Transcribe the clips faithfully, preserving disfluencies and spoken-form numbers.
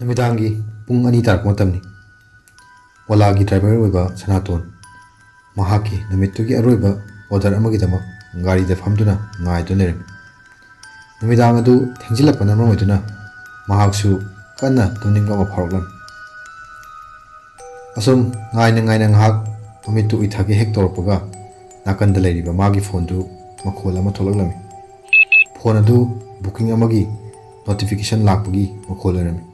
ꯅꯨꯃꯤꯗꯥꯡꯒꯤ ꯄꯨꯡ ꯑꯅꯤ ꯇꯥꯔꯛꯄ ꯃꯇꯝꯅꯤ꯫ ꯑꯣꯂꯥꯒꯤ ꯗ꯭ꯔꯥꯏꯚꯔ ꯑꯣꯏꯕ ꯁꯅꯥꯇꯣꯟ ꯃꯍꯥꯛꯀꯤ ꯅꯨꯃꯤꯠꯇꯨꯒꯤ ꯑꯔꯣꯏꯕ ꯑꯣꯔꯗꯔ ꯑꯃꯒꯤꯗꯃꯛ ꯒꯥꯔꯤꯗ ꯐꯝꯗꯨꯅ ꯉꯥꯏꯗꯨꯅ ꯂꯩꯔꯝꯃꯤ꯫ ꯅꯨꯃꯤꯗꯥꯡ ꯑꯗꯨ ꯊꯦꯡꯖꯤꯜꯂꯛꯄꯅ ꯃꯔꯝ ꯑꯣꯏꯗꯨꯅ ꯃꯍꯥꯛꯁꯨ ꯀꯟꯅ ꯇꯨꯝꯅꯤꯡꯕ ꯑꯃ ꯐꯥꯎꯔꯛꯂꯝꯃꯤ꯫ ꯑꯁꯨꯝ ꯉꯥꯏꯅ ꯉꯥꯏꯅ ꯉꯥꯏꯍꯥꯛ ꯃꯃꯤꯠꯇꯨ ꯎꯏꯊꯒꯦ ꯍꯦꯛ ꯇꯧꯔꯛꯄꯒ, ꯅꯥꯀꯟꯗ ꯂꯩꯔꯤꯕ ꯃꯥꯒꯤ ꯐꯣꯟꯗꯨ ꯃꯈꯣꯜ ꯑꯃ ꯊꯣꯛꯂꯛꯂꯝꯃꯤ꯫ ꯐꯣꯟ ꯑꯗꯨ ꯕꯨꯀꯤꯡ ꯑꯃꯒꯤ ꯅꯣꯇꯤꯐꯤꯀꯦꯁꯟ ꯂꯥꯛꯄꯒꯤ ꯃꯈꯣꯜ ꯑꯣꯏꯔꯝꯃꯤ꯫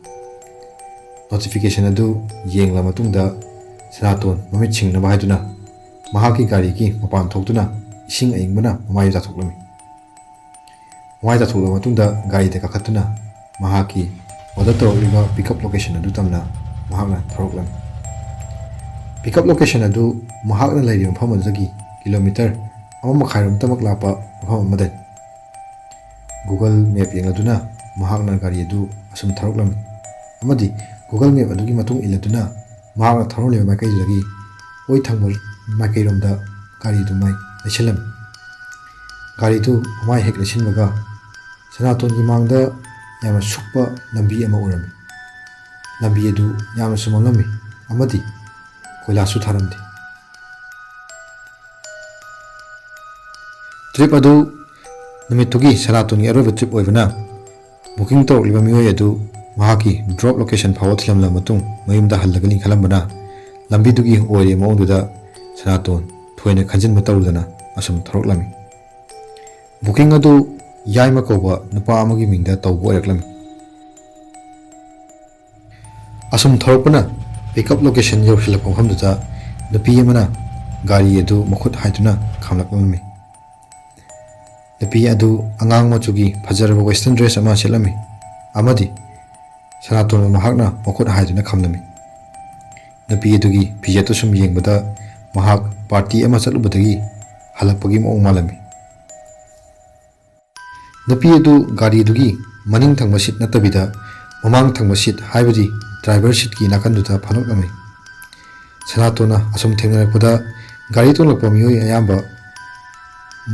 ꯅꯣꯇꯤꯐꯤꯀꯦꯁꯟ ꯑꯗꯨ ꯌꯦꯡꯂ ꯃꯇꯨꯡꯗ, ꯁꯅꯥꯇꯣꯟ ꯃꯃꯤꯠ ꯁꯤꯡꯅꯕ ꯍꯥꯏꯗꯨꯅ ꯃꯍꯥꯛꯀꯤ ꯒꯥꯔꯤꯒꯤ ꯃꯄꯥꯟ ꯊꯣꯛꯇꯨꯅ ꯏꯁꯤꯡ ꯑꯏꯪꯕꯅ ꯃꯃꯥꯏ ꯇꯥꯊꯣꯛꯂꯝꯃꯤ꯫ ꯃꯃꯥꯏ ꯇꯥꯊꯣꯛꯂꯕ ꯃꯇꯨꯡꯗ, ꯒꯥꯔꯤꯗ ꯀꯥꯈꯠꯇꯨꯅ ꯃꯍꯥꯛꯀꯤ ꯑꯣꯔꯗꯔ ꯇꯧꯔꯛꯂꯤꯕ ꯄꯤꯛꯑꯞ ꯂꯣꯀꯦꯁꯟ ꯑꯗꯨ ꯇꯝꯅ ꯃꯍꯥꯛꯅ ꯊꯧꯔꯛꯂꯝꯃꯤ꯫ ꯄꯤꯛꯑꯞ ꯂꯣꯀꯦꯁꯟ ꯑꯗꯨ ꯃꯍꯥꯛꯅ ꯂꯩꯔꯤꯕ ꯃꯐꯝ ꯑꯗꯨꯗꯒꯤ ꯀꯤꯂꯣꯃꯤꯇꯔ ꯑꯃ ꯃꯈꯥꯏꯔꯣꯝꯇꯃꯛ ꯂꯥꯞꯄ ꯃꯐꯝ ꯑꯃꯗꯅꯤ꯫ ꯒꯨꯒꯜ ꯃꯦꯞ ꯌꯦꯡꯂꯗꯨꯅ ꯃꯍꯥꯛꯅ ꯒꯥꯔꯤ ꯑꯗꯨ ꯑꯁꯨꯝ ꯊꯧꯔꯛꯂꯝꯃꯤ ꯑꯃꯗꯤ ꯒꯨꯒꯜ ꯃꯦꯞ ꯑꯗꯨꯒꯤ ꯃꯇꯨꯡ ꯏꯜꯂꯗꯨꯅ ꯃꯍꯥꯛꯅ ꯊꯧꯔꯝꯂꯤꯕ ꯃꯥꯏꯀꯩꯗꯨꯗꯒꯤ ꯑꯣꯏ ꯊꯪꯕ ꯃꯥꯏꯀꯩꯔꯣꯝꯗ ꯒꯥꯔꯤꯗꯨ ꯃꯥꯏ ꯂꯩꯁꯤꯜꯂꯝꯃꯤ꯫ ꯒꯥꯔꯤꯗꯨ ꯃꯃꯥꯏ ꯍꯦꯛ ꯂꯩꯁꯤꯟꯕꯒ, ꯁꯅꯥꯇꯣꯟꯒꯤ ꯃꯥꯡꯗ ꯌꯥꯝꯅ ꯁꯨꯛꯄ ꯂꯝꯕꯤ ꯑꯃ ꯎꯔꯝꯃꯤ꯫ ꯂꯝꯕꯤ ꯑꯗꯨ ꯌꯥꯝꯅꯁꯨ ꯃꯝꯂꯝꯃꯤ ꯑꯃꯗꯤ ꯀꯣꯏꯂꯥꯁꯁꯨ ꯊꯥꯔꯝꯗꯦ꯫ ꯇ꯭ꯔꯤꯞ ꯑꯗꯨ ꯅꯨꯃꯤꯠꯇꯨꯒꯤ ꯁꯅꯥꯇꯣꯟꯒꯤ ꯑꯔꯣꯏꯕ ꯇ꯭ꯔꯤꯞ ꯑꯣꯏꯕꯅ, ꯕꯨꯀꯤꯡ ꯇꯧꯔꯛꯂꯤꯕ ꯃꯤꯑꯣꯏ ꯑꯗꯨ ꯃꯍꯥꯛꯀꯤ ꯗ꯭ꯔꯣꯞ ꯂꯣꯀꯦꯁꯟ ꯐꯥꯎꯕ ꯊꯤꯜꯂꯝꯂꯕ ꯃꯇꯨꯡ ꯃꯌꯨꯝꯗ ꯍꯜꯂꯒꯅꯤ ꯈꯜꯂꯝꯕꯅ, ꯂꯝꯕꯤꯗꯨꯒꯤ ꯑꯣꯏꯔꯤꯕ ꯃꯑꯣꯡꯗꯨꯗ ꯁꯅꯥꯇꯣꯟ ꯊꯣꯏꯅ ꯈꯟꯖꯤꯟꯕ ꯇꯧꯔꯨꯗꯅ ꯑꯁꯨꯝ ꯊꯧꯔꯛꯂꯝꯃꯤ꯫ ꯕꯨꯀꯤꯡ ꯑꯗꯨ ꯌꯥꯏꯃ ꯀꯧꯕ ꯅꯨꯄꯥ ꯑꯃꯒꯤ ꯃꯤꯡꯗ ꯇꯧꯕ ꯑꯣꯏꯔꯛꯂꯝꯃꯤ꯫ ꯑꯁꯨꯝ ꯊꯧꯔꯛꯄꯅ ꯄꯤꯛꯑꯞ ꯂꯣꯀꯦꯁꯟ ꯌꯧꯁꯤꯜꯂꯛꯄ ꯃꯐꯝꯗꯨꯗ ꯅꯨꯄꯤ ꯑꯃꯅ ꯒꯥꯔꯤ ꯑꯗꯨ ꯃꯈꯨꯠ ꯍꯥꯏꯗꯨꯅ ꯈꯥꯝꯂꯛꯂꯝꯃꯤ꯫ ꯅꯨꯄꯤ ꯑꯗꯨ ꯑꯉꯥꯡ ꯃꯆꯨꯒꯤ ꯐꯖꯔꯕ ꯋꯦꯁꯇꯔꯟ ꯗ꯭ꯔꯦꯁ ꯑꯃ ꯁꯦꯠꯂꯝꯃꯤ ꯑꯃꯗꯤ ꯁꯅꯥꯇꯣꯟꯕꯨ ꯃꯍꯥꯛꯅ ꯃꯈꯨꯠ ꯍꯥꯏꯗꯨꯅ ꯈꯥꯝꯂꯝꯃꯤ꯫ ꯅꯨꯄꯤ ꯑꯗꯨꯒꯤ ꯐꯤꯖꯦꯠꯇꯨ ꯁꯨꯝ ꯌꯦꯡꯕꯗ ꯃꯍꯥꯛ ꯄꯥꯔꯇꯤ ꯑꯃ ꯆꯠꯂꯨꯕꯗꯒꯤ ꯍꯜꯂꯛꯄꯒꯤ ꯃꯑꯣꯡ ꯃꯥꯜꯂꯝꯃꯤ꯫ ꯅꯨꯄꯤ ꯑꯗꯨ ꯒꯥꯔꯤꯗꯨꯒꯤ ꯃꯅꯤꯡ ꯊꯪꯕ ꯁꯤꯠ ꯅꯠꯇꯕꯤꯗ ꯃꯃꯥꯡ ꯊꯪꯕ ꯁꯤꯠ, ꯍꯥꯏꯕꯗꯤ ꯗ꯭ꯔꯥꯏꯚꯔ ꯁꯤꯠꯀꯤ ꯅꯥꯀꯟꯗꯨꯗ ꯐꯝꯂꯛꯂꯝꯃꯤ꯫ ꯁꯅꯥꯇꯣꯟꯅ ꯑꯁꯨꯝ ꯊꯦꯡꯅꯔꯛꯄꯗ ꯒꯥꯔꯤ ꯇꯣꯡꯂꯛꯄ ꯃꯤꯑꯣꯏ ꯑꯌꯥꯝꯕ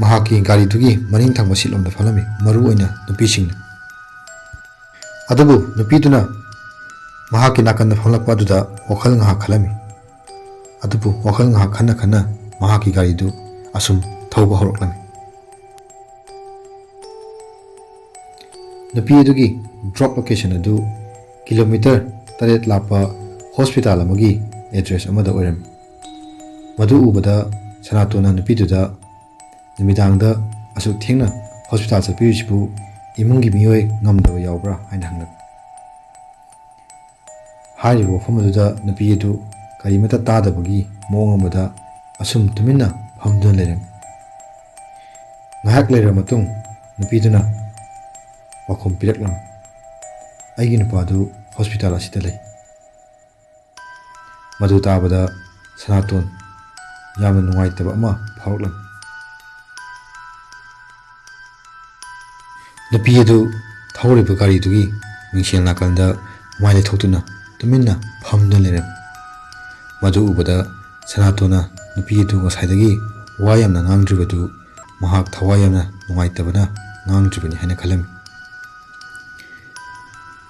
ꯃꯍꯥꯛꯀꯤ ꯒꯥꯔꯤꯗꯨꯒꯤ ꯃꯅꯤꯡ ꯊꯪꯕ ꯁꯤꯠꯂꯣꯝꯗ ꯐꯝꯂꯝꯃꯤ, ꯃꯔꯨ ꯑꯣꯏꯅ ꯅꯨꯄꯤꯁꯤꯡꯅ꯫ ꯑꯗꯨꯕꯨ ꯅꯨꯄꯤꯗꯨꯅ ꯃꯍꯥꯛꯀꯤ ꯅꯥꯀꯟꯗ ꯐꯝꯂꯛꯄ ꯑꯗꯨꯗ ꯋꯥꯈꯜ ꯉꯥꯏꯍꯥꯛ ꯈꯜꯂꯝꯃꯤ꯫ ꯑꯗꯨꯕꯨ ꯋꯥꯈꯜ ꯉꯥꯏꯍꯥꯛ ꯈꯟꯅ ꯈꯟꯅ ꯃꯍꯥꯛꯀꯤ ꯒꯥꯔꯤꯗꯨ ꯑꯁꯨꯝ ꯊꯧꯕ ꯍꯧꯔꯛꯂꯝꯃꯤ꯫ ꯅꯨꯄꯤ ꯑꯗꯨꯒꯤ drop location ꯑꯗꯨ kilometre ꯇꯔꯦꯠ ꯂꯥꯞꯄ hospital ꯑꯃꯒꯤ address ꯑꯃꯗ ꯑꯣꯏꯔꯝꯃꯤ꯫ ꯃꯗꯨ ꯎꯕꯗ ꯁꯅꯥꯇꯣꯟꯅ ꯅꯨꯄꯤꯗꯨꯗ, "ꯅꯨꯃꯤꯗꯥꯡꯗ ꯑꯁꯨꯛ ꯊꯦꯡꯅ hospital ꯆꯠꯄꯤꯔꯤꯁꯤꯕꯨ ꯏꯃꯨꯡꯒꯤ ꯃꯤꯑꯣꯏ ꯉꯝꯗꯕ ꯌꯥꯎꯕ꯭ꯔꯥ?" ꯍꯥꯏꯅ ꯍꯪꯂꯛꯏ꯫ ꯍꯥꯏꯔꯤꯕ ꯋꯥꯐꯝ ꯑꯗꯨꯗ ꯅꯨꯄꯤ ꯑꯗꯨ ꯀꯔꯤꯃꯠꯇ ꯇꯥꯗꯕꯒꯤ ꯃꯑꯣꯡ ꯑꯃꯗ ꯑꯁꯨꯝ ꯇꯨꯃꯤꯟꯅ ꯐꯝꯗꯨꯅ ꯂꯩꯔꯝꯃꯤ꯫ ꯉꯥꯏꯍꯥꯛ ꯂꯩꯔꯕ ꯃꯇꯨꯡ ꯅꯨꯄꯤꯗꯨꯅ ꯄꯥꯎꯈꯨꯝ ꯄꯤꯔꯛꯂꯝꯃꯤ, "ꯑꯩꯒꯤ ꯅꯨꯄꯥꯗꯨ hospital ꯑꯁꯤꯗ ꯂꯩ꯫" ꯃꯗꯨ ꯇꯥꯕꯗ ꯁꯅꯥꯇꯣꯟ ꯌꯥꯝꯅ ꯅꯨꯡꯉꯥꯏꯇꯕ ꯑꯃ ꯐꯥꯎꯔꯛꯂꯝꯃꯤ꯫ ꯅꯨꯄꯤ ꯑꯗꯨ ꯊꯧꯔꯤꯕ ꯒꯥꯔꯤꯗꯨꯒꯤ ꯃꯤꯡꯁꯦꯜ ꯅꯥꯀꯟꯗ ꯃꯥꯏ ꯂꯩꯊꯣꯛꯇꯨꯅ ꯇꯨꯃꯤꯟꯅ ꯐꯝꯗꯨꯅ ꯂꯩꯔꯝꯃꯤ꯫ ꯃꯗꯨ ꯎꯕꯗ ꯁꯅꯥꯇꯣꯟꯅ ꯅꯨꯄꯤ ꯑꯗꯨ ꯉꯁꯥꯏꯗꯒꯤ ꯋꯥ ꯌꯥꯝꯅ ꯉꯥꯡꯗ꯭ꯔꯤꯕꯗꯨ ꯃꯍꯥꯛ ꯊꯋꯥꯏ ꯌꯥꯝꯅ ꯅꯨꯡꯉꯥꯏꯇꯕꯅ ꯉꯥꯡꯗ꯭ꯔꯤꯕꯅꯤ ꯍꯥꯏꯅ ꯈꯜꯂꯝꯃꯤ꯫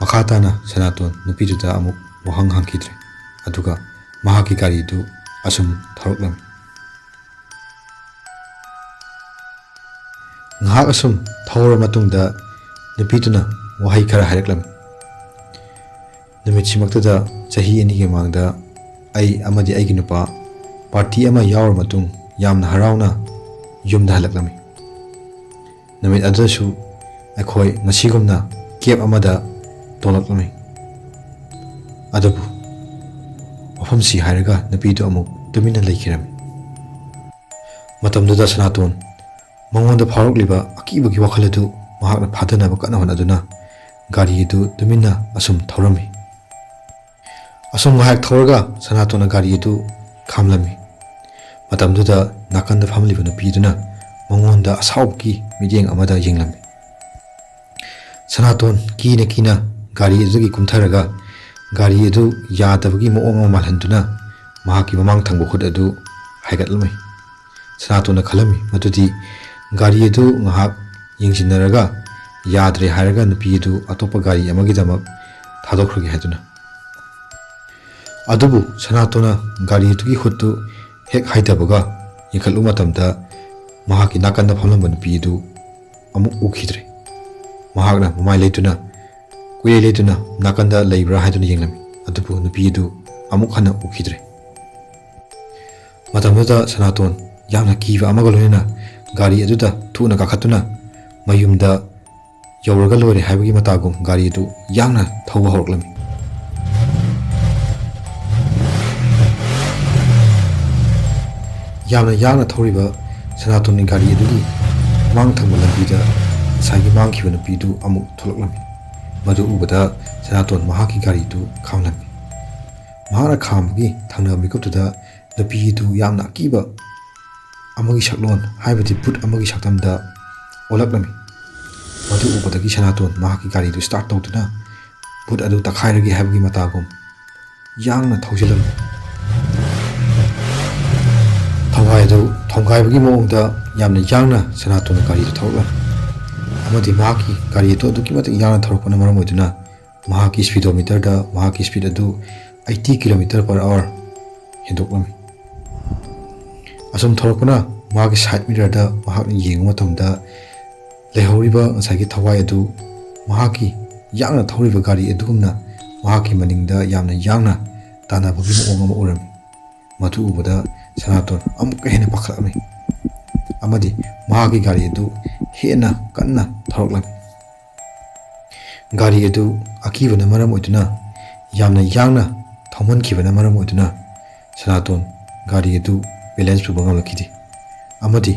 ꯃꯈꯥ ꯇꯥꯅ ꯁꯅꯥꯇꯣꯟ ꯅꯨꯄꯤꯗꯨꯗ ꯑꯃꯨꯛ ꯋꯥꯍꯪ ꯍꯪꯈꯤꯗ꯭ꯔꯦ꯫ ꯑꯗꯨꯒ ꯃꯍꯥꯛꯀꯤ ꯒꯥꯔꯤꯗꯨ ꯑꯁꯨꯝ ꯊꯧꯔꯛꯂꯝꯃꯤ꯫ ꯉꯥꯏꯍꯥꯛ ꯑꯁꯨꯝ ꯊꯧꯔꯕ ꯃꯇꯨꯡꯗ ꯅꯨꯄꯤꯗꯨꯅ ꯋꯥꯍꯩ ꯈꯔ ꯍꯥꯏꯔꯛꯂꯝꯃꯤ꯫ ꯅꯨꯃꯤꯠꯁꯤꯃꯛꯇꯗ ꯆꯍꯤ ꯑꯅꯤꯒꯤ ꯃꯃꯥꯡꯗ ꯑꯩ ꯑꯃꯗꯤ ꯑꯩꯒꯤ ꯅꯨꯄꯥ party ꯑꯃ ꯌꯥꯎꯔ ꯃꯇꯨꯡ ꯌꯥꯝꯅ ꯍꯔꯥꯎꯅ ꯌꯨꯝꯗ ꯍꯜꯂꯛꯂꯝꯃꯤ꯫ ꯅꯨꯃꯤꯠ ꯑꯗꯨꯗꯁꯨ ꯑꯩꯈꯣꯏ ꯉꯁꯤꯒꯨꯝꯅ cab ꯑꯃꯗ ꯇꯣꯡꯂꯛꯂꯝꯃꯤ꯫ ꯑꯗꯨꯕꯨ ꯋꯥꯐꯝꯁꯤ ꯍꯥꯏꯔꯒ ꯅꯨꯄꯤꯗꯨ ꯑꯃꯨꯛ ꯇꯨꯃꯤꯟꯅ ꯂꯩꯈꯤꯔꯝꯃꯤ꯫ ꯃꯇꯝꯗꯨꯗ ꯁꯅꯥꯇꯣꯟ ꯃꯉꯣꯟꯗ ꯐꯥꯎꯔꯛꯂꯤꯕ ꯑꯀꯤꯕꯒꯤ ꯋꯥꯈꯜ ꯑꯗꯨ ꯃꯍꯥꯛꯅ ꯐꯥꯊꯅꯕ ꯀꯟꯅ ꯍꯣꯠꯅꯗꯨꯅ ꯒꯥꯔꯤ ꯑꯗꯨ ꯇꯨꯃꯤꯟꯅ ꯑꯁꯨꯝ ꯊꯧꯔꯝꯃꯤ꯫ ꯑꯁꯨꯝ ꯉꯥꯏꯍꯥꯛ ꯊꯧꯔꯒ ꯁꯅꯥꯇꯣꯟꯅ ꯒꯥꯔꯤ ꯑꯗꯨ ꯈꯥꯝꯂꯝꯃꯤ꯫ ꯃꯇꯝꯗꯨꯗ ꯅꯥꯀꯟꯗ ꯐꯝꯂꯤꯕ ꯅꯨꯄꯤꯗꯨꯅ ꯃꯉꯣꯟꯗ ꯑꯁꯥꯎꯕꯒꯤ ꯃꯤꯠꯌꯦꯡ ꯑꯃꯗ ꯌꯦꯡꯂꯝꯃꯤ꯫ ꯁꯅꯥꯇꯣꯟ ꯀꯤꯅ ꯀꯤꯅ ꯒꯥꯔꯤ ꯑꯗꯨꯗꯒꯤ ꯀꯨꯝꯊꯔꯒ ꯒꯥꯔꯤ ꯑꯗꯨ ꯌꯥꯗꯕꯒꯤ ꯃꯑꯣꯡ ꯑꯃ ꯃꯥꯜꯍꯟꯗꯨꯅ ꯃꯍꯥꯛꯀꯤ ꯃꯃꯥꯡ ꯊꯪꯕ ꯈꯨꯠ ꯑꯗꯨ ꯍꯥꯏꯒꯠꯂꯝꯃꯤ꯫ ꯁꯅꯥꯇꯣꯟꯅ ꯈꯜꯂꯝꯃꯤ ꯃꯗꯨꯗꯤ ꯒꯥꯔꯤ ꯑꯗꯨ ꯉꯥꯏꯍꯥꯛ ꯌꯦꯡꯁꯤꯟꯅꯔꯒ ꯌꯥꯗ꯭ꯔꯦ ꯍꯥꯏꯔꯒ ꯅꯨꯄꯤ ꯑꯗꯨ ꯑꯇꯣꯞꯄ ꯒꯥꯔꯤ ꯑꯃꯒꯤꯗꯃꯛ ꯊꯥꯗꯣꯛꯈ꯭ꯔꯒꯦ ꯍꯥꯏꯗꯨꯅ꯫ ꯑꯗꯨꯕꯨ ꯁꯅꯥꯇꯣꯟꯅ ꯒꯥꯔꯤ ꯑꯗꯨꯒꯤ ꯍꯨꯠꯇꯨ ꯍꯦꯛ ꯍꯥꯏꯗꯕꯒ ꯌꯦꯡꯈꯠꯂꯨꯕ ꯃꯇꯝꯗ, ꯃꯍꯥꯛꯀꯤ ꯅꯥꯀꯟꯗ ꯐꯝꯂꯝꯕ ꯅꯨꯄꯤ ꯑꯗꯨ ꯑꯃꯨꯛ ꯎꯈꯤꯗ꯭ꯔꯦ꯫ ꯃꯍꯥꯛꯅ ꯃꯃꯥꯏ ꯂꯩꯇꯨꯅ, ꯀꯨꯏꯂꯩ ꯂꯩꯇꯨꯅ ꯅꯥꯀꯟꯗ ꯂꯩꯕ꯭ꯔꯥ ꯍꯥꯏꯗꯨꯅ ꯌꯦꯡꯂꯝꯃꯤ, ꯑꯗꯨꯕꯨ ꯅꯨꯄꯤ ꯑꯗꯨ ꯑꯃꯨꯛ ꯍꯟꯅ ꯎꯈꯤꯗ꯭ꯔꯦ꯫ ꯃꯇꯝꯗꯨꯗ ꯁꯅꯥꯇꯣꯟ ꯌꯥꯝꯅ ꯀꯤꯕ ꯑꯃꯒ ꯂꯣꯏꯅꯅ ꯒꯥꯔꯤ ꯑꯗꯨꯗ ꯊꯨꯅ ꯀꯥꯈꯠꯇꯨꯅ ꯃꯌꯨꯝꯗ ꯌꯧꯔꯒ ꯂꯣꯏꯔꯦ ꯍꯥꯏꯕꯒꯤ ꯃꯇꯥꯒꯨꯝ ꯒꯥꯔꯤ ꯑꯗꯨ ꯌꯥꯡꯅ ꯊꯧꯕ ꯍꯧꯔꯛꯂꯝꯃꯤ꯫ ꯌꯥꯝꯅ ꯌꯥꯡꯅ ꯊꯧꯔꯤꯕ ꯁꯅꯥꯇꯣꯟꯒꯤ ꯒꯥꯔꯤ ꯑꯗꯨꯒꯤ ꯃꯃꯥꯡ ꯊꯪꯕ ꯂꯝꯕꯤꯗ ꯉꯁꯥꯏꯒꯤ ꯃꯥꯡꯈꯤꯕ ꯅꯨꯄꯤꯗꯨ ꯑꯃꯨꯛ ꯊꯣꯛꯂꯛꯂꯝꯃꯤ꯫ ꯃꯗꯨ ꯎꯕꯗ ꯁꯅꯥꯇꯣꯟ ꯃꯍꯥꯛꯀꯤ ꯒꯥꯔꯤꯗꯨ ꯈꯥꯝꯂꯝꯃꯤ꯫ ꯃꯍꯥꯛꯅ ꯈꯥꯝꯕꯒꯤ ꯊꯪꯅꯕ ꯃꯤꯀꯨꯞꯇꯨꯗ ꯅꯨꯄꯤ ꯑꯗꯨ ꯌꯥꯝꯅ ꯑꯀꯤꯕ ꯑꯃꯒꯤ ꯁꯛꯂꯣꯟ, ꯍꯥꯏꯕꯗꯤ ꯚꯨꯠ ꯑꯃꯒꯤ ꯁꯛꯇꯝꯗ ꯑꯣꯜꯂꯛꯂꯝꯃꯤ꯫ ꯃꯗꯨ ꯎꯕꯗꯒꯤ ꯁꯅꯥꯇꯣꯟ ꯃꯍꯥꯛꯀꯤ ꯒꯥꯔꯤꯗꯨ start ꯇꯧꯗꯨꯅ ꯚꯨꯠ ꯑꯗꯨ ꯇꯛꯈꯥꯏꯔꯒꯦ ꯍꯥꯏꯕꯒꯤ ꯃꯇꯥꯒꯨꯝ ꯌꯥꯡꯅ ꯊꯧꯖꯤꯜꯂꯝꯃꯤ꯫ ꯊꯋꯥꯏ ꯑꯗꯨ ꯊꯣꯡꯒꯥꯏꯕꯒꯤ ꯃꯑꯣꯡꯗ ꯌꯥꯝꯅ ꯌꯥꯡꯅ ꯁꯅꯥꯇꯣꯟꯅ ꯒꯥꯔꯤꯗꯨ ꯊꯧꯔꯛꯂꯝꯃꯤ, ꯑꯃꯗꯤ ꯃꯍꯥꯛꯀꯤ ꯒꯥꯔꯤ ꯑꯗꯨ ꯑꯗꯨꯛꯀꯤ ꯃꯇꯤꯛ ꯌꯥꯡꯅ ꯊꯧꯔꯛꯄꯅ ꯃꯔꯝ ꯑꯣꯏꯗꯨꯅ ꯃꯍꯥꯛꯀꯤ speedometerꯗ ꯃꯍꯥꯛꯀꯤ speed ꯑꯗꯨ eighty kilometer per hour ꯍꯦꯟꯗꯣꯛꯂꯝꯃꯤ꯫ ꯑꯁꯨꯝ ꯊꯧꯔꯛꯄꯅ ꯃꯍꯥꯛꯀꯤ side mirrorꯗ ꯃꯍꯥꯛꯅ ꯌꯦꯡꯕ ꯃꯇꯝꯗ, ꯂꯩꯍꯧꯔꯤꯕ ꯉꯁꯥꯏꯒꯤ ꯊꯋꯥꯏ ꯑꯗꯨ ꯃꯍꯥꯛꯀꯤ ꯌꯥꯡꯅ ꯊꯧꯔꯤꯕ ꯒꯥꯔꯤ ꯑꯗꯨꯒꯨꯝꯅ ꯃꯍꯥꯛꯀꯤ ꯃꯅꯤꯡꯗ ꯌꯥꯝꯅ ꯌꯥꯡꯅ ꯇꯥꯟꯅꯕꯒꯤ ꯃꯑꯣꯡ ꯑꯃ ꯎꯔꯝꯃꯤ꯫ ꯃꯗꯨ ꯎꯕꯗ ꯁꯅꯥꯇꯣꯟ ꯑꯃꯨꯛꯀ ꯍꯦꯟꯅ ꯄꯥꯈꯠꯂꯝꯃꯤ ꯑꯃꯗꯤ ꯃꯍꯥꯛꯀꯤ ꯒꯥꯔꯤ ꯑꯗꯨ ꯍꯦꯟꯅ ꯀꯟꯅ ꯊꯧꯔꯛꯂꯝꯃꯤ꯫ ꯒꯥꯔꯤ ꯑꯗꯨ ꯑꯀꯤꯕꯅ ꯃꯔꯝ ꯑꯣꯏꯗꯨꯅ ꯌꯥꯝꯅ ꯌꯥꯡꯅ ꯊꯧꯃꯟꯈꯤꯕꯅ ꯃꯔꯝ ꯑꯣꯏꯗꯨꯅ ꯁꯅꯥꯇꯣꯟ ꯒꯥꯔꯤ ꯑꯗꯨ balance ꯄꯨꯕ ꯉꯝꯂꯛꯈꯤꯗꯦ ꯑꯃꯗꯤ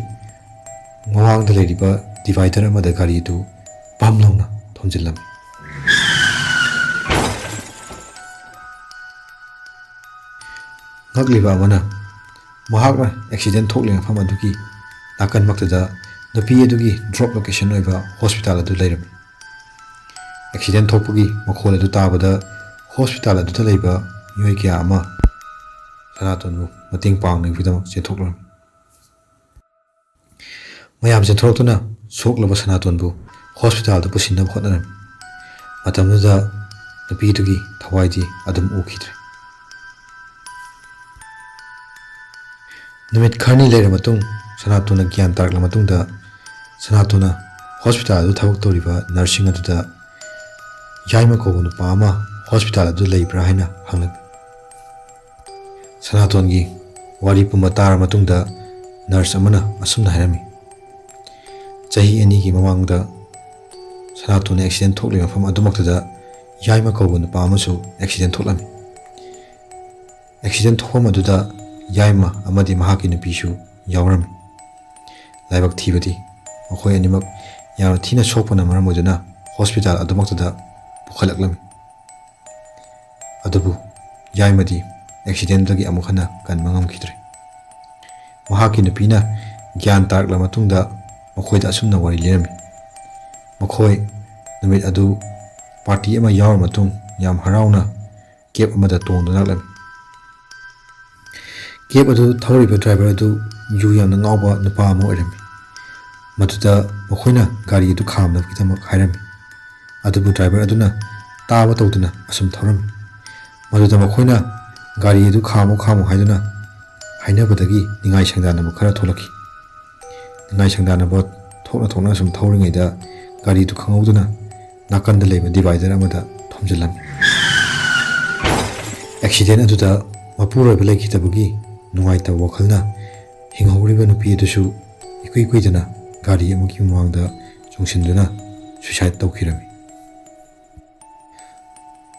ꯃꯃꯥꯡꯗ ꯂꯩꯔꯤꯕ divider ꯑꯃꯗ ꯒꯥꯔꯤ ꯑꯗꯨ ꯄꯝ ꯂꯥꯎꯅ ꯊꯣꯝꯖꯤꯜꯂꯝꯃꯤ꯫ ꯉꯛꯂꯤꯕ ꯑꯃꯅ, ꯃꯍꯥꯛꯅ accident ꯊꯣꯛꯂꯤꯕ ꯃꯐꯝ ꯑꯗꯨꯒꯤ ꯅꯥꯀꯟꯃꯛꯇꯗ ꯅꯨꯄꯤ ꯑꯗꯨꯒꯤ drop location ꯑꯣꯏꯕ hospital ꯑꯗꯨ ꯂꯩꯔꯝꯃꯤ꯫ Accident ꯊꯣꯛꯄꯒꯤ ꯃꯈꯣꯜ ꯑꯗꯨ ꯇꯥꯕꯗ hospital ꯑꯗꯨꯗ ꯂꯩꯕ ꯃꯤꯑꯣꯏ ꯀꯌꯥ ꯑꯃ ꯁꯅꯥꯇꯣꯟꯕꯨ ꯃꯇꯦꯡ ꯄꯥꯡꯅꯕꯒꯤꯗꯃꯛ ꯆꯦꯟꯊꯣꯛꯂꯝꯃꯤ꯫ ꯃꯌꯥꯝ ꯆꯦꯟꯊꯣꯔꯛꯇꯨꯅ ꯁꯣꯛꯂꯕ ꯁꯅꯥꯇꯣꯟꯕꯨ hospitalꯗ ꯄꯨꯁꯤꯟꯅꯕ ꯍꯣꯠꯅꯔꯝꯃꯤ꯫ ꯃꯇꯝꯗꯨꯗ ꯅꯨꯄꯤꯗꯨꯒꯤ ꯊꯋꯥꯏꯗꯤ ꯑꯗꯨꯝ ꯎꯈꯤꯗ꯭ꯔꯦ꯫ ꯅꯨꯃꯤꯠ ꯈꯔꯅꯤ ꯂꯩꯔꯕ ꯃꯇꯨꯡ, ꯁꯅꯥꯇꯣꯟꯅ ꯒ꯭ꯌꯥꯟ ꯇꯥꯔꯛꯂꯕ ꯃꯇꯨꯡꯗ, ꯁꯅꯥꯇꯣꯟꯅ ꯍꯣꯁꯄꯤꯇꯥꯜ ꯑꯗꯨ ꯊꯕꯛ ꯇꯧꯔꯤꯕ ꯅꯔꯁꯁꯤꯡ ꯑꯗꯨꯗ ꯌꯥꯏꯃ ꯀꯧꯕ ꯅꯨꯄꯥ ꯑꯃ ꯍꯣꯁꯄꯤꯇꯥꯜ ꯑꯗꯨ ꯂꯩꯕ꯭ꯔꯥ ꯍꯥꯏꯅ ꯍꯪꯂꯝꯃꯤ꯫ ꯁꯅꯥꯇꯣꯟꯒꯤ ꯋꯥꯔꯤ ꯄꯨꯝꯕ ꯇꯥꯔꯕ ꯃꯇꯨꯡꯗ, ꯅꯔꯁ ꯑꯃꯅ ꯑꯁꯨꯝꯅ ꯍꯥꯏꯔꯝꯃꯤ, ꯆꯍꯤ ꯑꯅꯤꯒꯤ ꯃꯃꯥꯡꯗ ꯁꯅꯥꯇꯣꯟꯅ ꯑꯦꯛꯁꯤꯗꯦꯟ ꯊꯣꯛꯂꯤꯕ ꯃꯐꯝ ꯑꯗꯨꯃꯛꯇꯗ ꯌꯥꯏꯃ ꯀꯧꯕ ꯅꯨꯄꯥ ꯑꯃꯁꯨ ꯑꯦꯛꯁꯤꯗꯦꯟ ꯊꯣꯛꯂꯝꯃꯤ꯫ ꯑꯦꯛꯁꯤꯗꯦꯟ ꯊꯣꯛꯐꯝ ꯑꯗꯨꯗ ꯌꯥꯏꯃ ꯑꯃꯗꯤ ꯃꯍꯥꯛꯀꯤ ꯅꯨꯄꯤꯁꯨ ꯌꯥꯎꯔꯝꯃꯤ꯫ ꯂꯥꯏꯕꯛ ꯊꯤꯕꯗꯤ, ꯃꯈꯣꯏ ꯑꯅꯤꯃꯛ ꯌꯥꯝꯅ ꯊꯤꯅ ꯁꯣꯛꯄꯅ ꯃꯔꯝ ꯑꯣꯏꯗꯨꯅ ꯍꯣꯁꯄꯤꯇꯥꯜ ꯑꯗꯨꯃꯛꯇꯗ ꯄꯨꯈꯠꯂꯛꯂꯝꯃꯤ꯫ ꯑꯗꯨꯕꯨ ꯌꯥꯏꯃꯗꯤ ꯑꯦꯛꯁꯤꯗꯦꯟꯗꯒꯤ ꯑꯃꯨꯛ ꯍꯟꯅ ꯀꯟꯕ ꯉꯝꯈꯤꯗ꯭ꯔꯦ꯫ ꯃꯍꯥꯛꯀꯤ ꯅꯨꯄꯤꯅ ꯒ꯭ꯌꯥꯟ ꯇꯥꯔꯛꯂꯕ ꯃꯇꯨꯡꯗ ꯃꯈꯣꯏꯗ ꯑꯁꯨꯝꯅ ꯋꯥꯔꯤ ꯂꯤꯔꯝꯃꯤ, ꯃꯈꯣꯏ ꯅꯨꯃꯤꯠ ꯑꯗꯨ ꯄꯥꯔꯇꯤ ꯑꯃ ꯌꯥꯎꯔ ꯃꯇꯨꯡ ꯌꯥꯝ ꯍꯔꯥꯎꯅ ꯀꯦꯕ ꯑꯃꯗ ꯇꯣꯡꯗꯨꯅ ꯂꯥꯛꯂꯝꯃꯤ꯫ ꯀꯦꯕ ꯑꯗꯨ ꯊꯧꯔꯤꯕ ꯗ꯭ꯔꯥꯏꯚꯔ ꯑꯗꯨ ꯌꯨ ꯌꯥꯝꯅ ꯉꯥꯎꯕ ꯅꯨꯄꯥ ꯑꯃ ꯑꯣꯏꯔꯝꯃꯤ꯫ ꯃꯗꯨꯗ ꯃꯈꯣꯏꯅ ꯒꯥꯔꯤ ꯑꯗꯨ ꯈꯥꯝꯅꯕꯒꯤꯗꯃꯛ ꯍꯥꯏꯔꯝꯃꯤ꯫ ꯑꯗꯨꯕꯨ ꯗ꯭ꯔꯥꯏꯚꯔ ꯑꯗꯨꯅ ꯇꯥꯕ ꯇꯧꯗꯅ ꯑꯁꯨꯝ ꯊꯧꯔꯝꯃꯤ꯫ ꯃꯗꯨꯗ ꯃꯈꯣꯏꯅ ꯒꯥꯔꯤ ꯑꯗꯨ ꯈꯥꯝꯃꯨ ꯈꯥꯝꯃꯨ ꯍꯥꯏꯗꯨꯅ ꯍꯥꯏꯅꯕꯗꯒꯤ ꯅꯤꯡꯉꯥꯏ ꯁꯪꯗꯥꯅꯕ ꯈꯔ ꯊꯣꯛꯂꯛꯈꯤ꯫ ꯅꯤꯡꯉꯥꯏ ꯁꯪꯗꯥꯅꯕ ꯊꯣꯛꯅ ꯊꯣꯛꯅ ꯁꯨꯝ ꯊꯧꯔꯤꯉꯩꯗ ꯒꯥꯔꯤꯗꯨ ꯈꯪꯍꯧꯗꯅ ꯅꯥꯀꯟꯗ ꯂꯩꯕ ꯗꯤꯚꯥꯏꯗꯔ ꯑꯃꯗ ꯊꯣꯝꯖꯤꯜꯂꯝꯃꯤ꯫ ꯑꯦꯛꯁꯤꯗꯦꯟ ꯑꯗꯨꯗ ꯃꯄꯨꯔꯣꯏꯕ ꯂꯩꯈꯤꯗꯕꯒꯤ ꯅꯨꯡꯉꯥꯏꯇꯕ ꯋꯥꯈꯜꯅ ꯍꯤꯡꯍꯧꯔꯤꯕ ꯅꯨꯄꯤ ꯑꯗꯨꯁꯨ ꯏꯀꯨꯏ ꯀꯨꯏꯗꯅ ꯒꯥꯔꯤ ꯑꯃꯒꯤ ꯃꯃꯥꯡꯗ ꯆꯣꯡꯁꯤꯟꯗꯨꯅ ꯁꯨꯏꯁꯥꯏꯗ ꯇꯧꯈꯤꯔꯝꯃꯤ꯫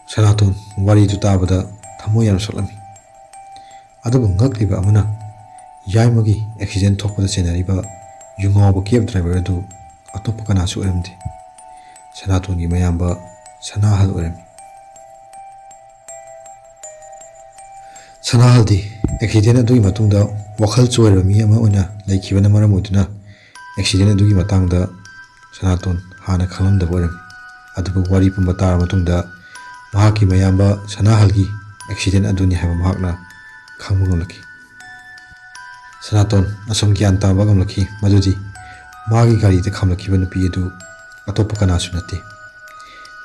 ꯁꯅꯥꯇꯣꯟ ꯋꯥꯔꯤꯗꯨ ꯇꯥꯕꯗ ꯊꯃꯣꯏ ꯌꯥꯝꯅ ꯁꯣꯛꯂꯝꯃꯤ꯫ ꯑꯗꯨꯕꯨ ꯉꯛꯂꯤꯕ ꯑꯃꯅ, ꯌꯥꯏꯃꯒꯤ ꯑꯦꯛꯁꯤꯗꯦꯟ ꯊꯣꯛꯄꯗ ꯆꯦꯟꯅꯔꯤꯕ ꯌꯨꯉꯥꯎꯕ ꯀꯦꯕ ꯗ꯭ꯔꯥꯏꯚꯔ ꯑꯗꯨ ꯑꯇꯣꯞꯄ ꯀꯅꯥꯁꯨ ꯑꯣꯏꯔꯝꯗꯦ꯫ ꯁꯅꯥꯇꯣꯟꯒꯤ ꯃꯌꯥꯝꯕ ꯁꯅꯥꯍꯜ ꯑꯣꯏꯔꯝꯃꯤ꯫ ꯁꯅꯥꯍꯜꯗꯤ ꯑꯦꯛꯁꯤꯗꯦꯟ ꯑꯗꯨꯒꯤ ꯃꯇꯨꯡꯗ ꯋꯥꯈꯜ ꯆꯣꯏꯔꯕ ꯃꯤ ꯑꯃ ꯑꯣꯏꯅ ꯂꯩꯈꯤꯕꯅ ꯃꯔꯝ ꯑꯣꯏꯗꯨꯅ, ꯑꯦꯛꯁꯤꯗꯦꯟ ꯑꯗꯨꯒꯤ ꯃꯇꯥꯡꯗ ꯁꯅꯥꯇꯣꯟ ꯍꯥꯟꯅ ꯈꯪꯂꯝꯗꯕ ꯑꯣꯏꯔꯝꯃꯤ꯫ ꯑꯗꯨꯕꯨ ꯋꯥꯔꯤ ꯄꯨꯝꯕ ꯇꯥꯔꯕ ꯃꯇꯨꯡꯗ, ꯃꯍꯥꯛꯀꯤ ꯃꯌꯥꯝꯕ ꯁꯅꯥꯍꯜꯒꯤ ꯑꯦꯛꯁꯤꯗꯦꯟ ꯑꯗꯨꯅꯤ ꯍꯥꯏꯕ ꯃꯍꯥꯛꯅ ꯈꯪꯕ ꯉꯝꯂꯛꯈꯤ꯫ ꯁꯅꯥꯇꯣꯟ ꯑꯁꯨꯝ ꯒ꯭ꯌꯥꯟ ꯇꯥꯕ ꯉꯝꯂꯛꯈꯤ ꯃꯗꯨꯗꯤ ꯃꯥꯒꯤ ꯒꯥꯔꯤꯗ ꯈꯥꯝꯂꯛꯈꯤꯕ ꯅꯨꯄꯤ ꯑꯗꯨ ꯑꯇꯣꯞꯄ ꯀꯅꯥꯁꯨ ꯅꯠꯇꯦ,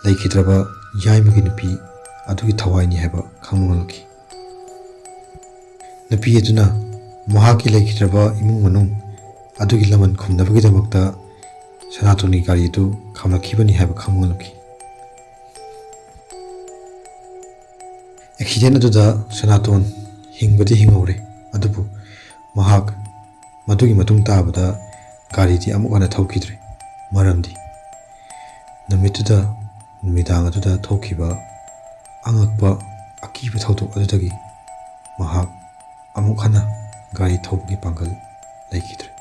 ꯂꯩꯈꯤꯗ꯭ꯔꯕ ꯌꯥꯏꯃꯒꯤ ꯅꯨꯄꯤ ꯑꯗꯨꯒꯤ ꯊꯋꯥꯏꯅꯤ ꯍꯥꯏꯕ ꯈꯪꯕ ꯉꯝꯂꯛꯈꯤ꯫ ꯅꯨꯄꯤ ꯑꯗꯨꯅ ꯃꯍꯥꯛꯀꯤ ꯂꯩꯈꯤꯗ꯭ꯔꯕ ꯏꯃꯨꯡ ꯃꯅꯨꯡ ꯑꯗꯨꯒꯤ ꯂꯃꯟ ꯈꯨꯝꯅꯕꯒꯤꯗꯃꯛꯇ ꯁꯅꯥꯇꯣꯟꯒꯤ ꯒꯥꯔꯤ ꯑꯗꯨ ꯈꯥꯝꯂꯛꯈꯤꯕꯅꯤ ꯍꯥꯏꯕ ꯈꯪꯕ ꯉꯝꯂꯛꯈꯤ꯫ ꯑꯦꯛꯁꯤꯗꯦꯟ ꯑꯗꯨꯗ ꯁꯅꯥꯇꯣꯟ ꯍꯤꯡꯕꯗꯤ ꯍꯤꯡꯍꯧꯔꯦ, ꯑꯗꯨꯕꯨ ꯃꯍꯥꯛ ꯃꯗꯨꯒꯤ ꯃꯇꯨꯡ ꯇꯥꯕꯗ ꯒꯥꯔꯤꯗꯤ ꯑꯃꯨꯛ ꯍꯟꯅ ꯊꯧꯈꯤꯗ꯭ꯔꯦ꯫ ꯃꯔꯝꯗꯤ ꯅꯨꯃꯤꯠꯇꯨꯗ, ꯅꯨꯃꯤꯗꯥꯡ ꯑꯗꯨꯗ ꯊꯣꯛꯈꯤꯕ ꯑꯉꯛꯄ ꯑꯀꯤꯕ ꯊꯧꯗꯣꯛ ꯑꯗꯨꯗꯒꯤ ꯃꯍꯥꯛ ꯑꯃꯨꯛ ꯍꯟꯅ ꯒꯥꯔꯤ ꯊꯧꯕꯒꯤ ꯄꯥꯡꯒꯜ ꯂꯩꯈꯤꯗ꯭ꯔꯦ꯫